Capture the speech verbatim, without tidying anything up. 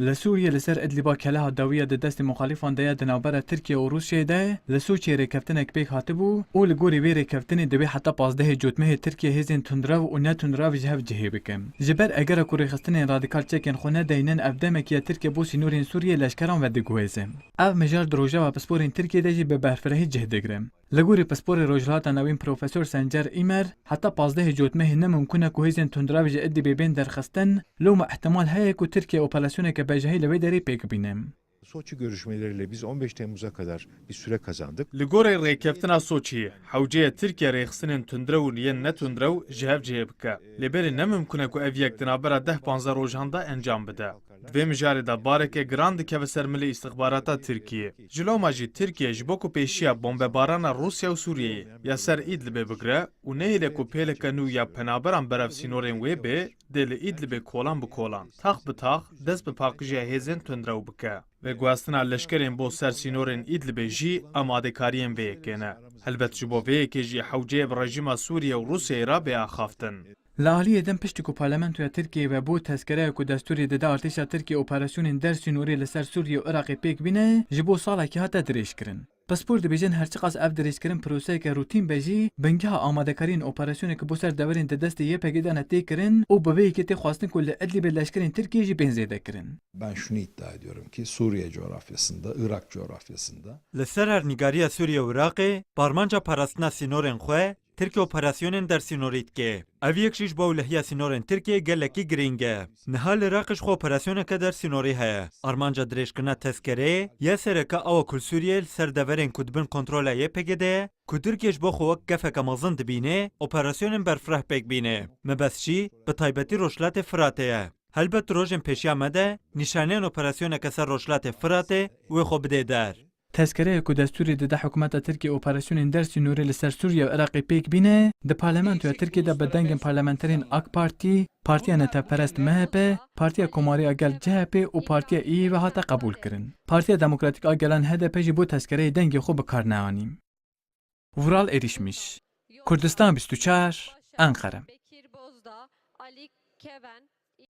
Li Sûriyê li ser Idlîba keleha dawiya di destê muxalîfan de ye di navbera Tirkiye û Rûsyayê de, li Soçiyê rêkeftinek pêk hatibû û li gorî vê rêkeftinê divê heta pazdehê Cotmehê Tirkiye hêzên tundrew û netundrew ji hev cihê bike. Ji ber egera ku rêxistinên radîkal çekên xwe nedeynin, ev demekî ye Tirkiye bo sînorên Sûriyê leşkeran vediguhêze. Ev mijar di rojeva pisporên Tirkiyê de jî bi berfirehî cih digire. Li gorî pisporê Rojhilata Navîn Profesor Sencer Îmer, heta pazdehê Cotmehê ne mimkun e ku hêzên tundrew ji Idlibê bên derxistin, loma ihtimal heye ku Tirkiye operasyoneke bejahî li wê derê pêk bîne. Soçi görüşmeleriyle biz on beş Temmuz'a kadar bir süre kazandık. Li gorî rêkeftina Soçiyê, hewce ye Tirkiye rêxistinên tundrew û yên netundrew ji hev cihê bike. Lê berê ne mimkun e ku ev yek di navbera deh panzdeh rojan de encam bide. Di vê mijarê de bareke giran dikeve ser milê îstixbarata Tirkiyê. Ji loma jî Tirkiye ji bo ku pêşiya bombebarana Rûsya û Sûriyeyê ya ser Îdlibê bigire û nehêle ku pêleke nû ya penaberan berev sînorên wê bê, dê li Îdlibê kolan bi kolan, tax bi tax, dest bi paqijiya hêzên tundrew bike. Veguhestina leşkerên bo ser sînorên Îdlibê jî amadekariyên vê yekê ne. Helbet ji bo vê yekê jî hewce ye bi rejîma Sûriye û Rûsyayê re bê axaftin. Li aliyê din, piştî ku Parlamentoya Tirkiyeyê ve bo tezkereya ku destûrê dide artêşa Tirkiyê operasyonên der sînorî li ser Sûriye û Iraqê pêk bîne, ji bo salekî hate dirêjkirin. Pispor dibêjin, her çiqas ev dirêjkirin proseyeke rûtîn be jî, bingeha amadekariyên operasyoneke bo ser deverên di destê Y P G de ne tê kirin û bi vê yekê tê xwestin ku li Idlibê leşkerên Tirkiyê jî bên zêdekirin. Ben şunu iddia ediyorum ki Suriye coğrafyasında, Irak coğrafyasında Li ser hernîgariya Sûriye û Iraqê bi armanca parastina sînorên xwe, Tirkiye operasyonên dersînorî dike. Ev yek jî ji bo ewlehiya sînorên Tirkiyê gelekî girîng e. Niha li Iraqê jixwe operasyoneke dersînorî heye. Armanca dirêjkirina tezkereyê ya sereke awa ku li Sûriyeyê li ser deverên ku di bin kontrola Y P G de ye, ku Tirkiye ji bo xwe wek gefeke mezin dibîne, operasyonên berfireh pêk bîne. Mebest jî bi taybetî Rojhilatê Firatê ye. Helbet di rojên pêşiya me de nîşaneyên operasyoneke ser Rojhilatê Firatê wê xwe bidê der. Tezkereya ku destûrê dide hikûmeta Tirkiyê operasyonên der sînorî li ser Sûriye û Iraqê pêk bîne, di Parlamentoya Tirkiyê de bi dengên parlamenterên AK Partî, Partiya Netewperest M H P, Partiya Komarî a Gel C H P û Partiya İYİ ve hate qebûlkirin. Partiya Demokratîk a Gelan H D P jî bo tezkereyê dengê xwe bi kar neanî. Vural Erişmiş, Kurdistan bîst û çar, Enqere. Bekir Bozdağ, Ali Keven,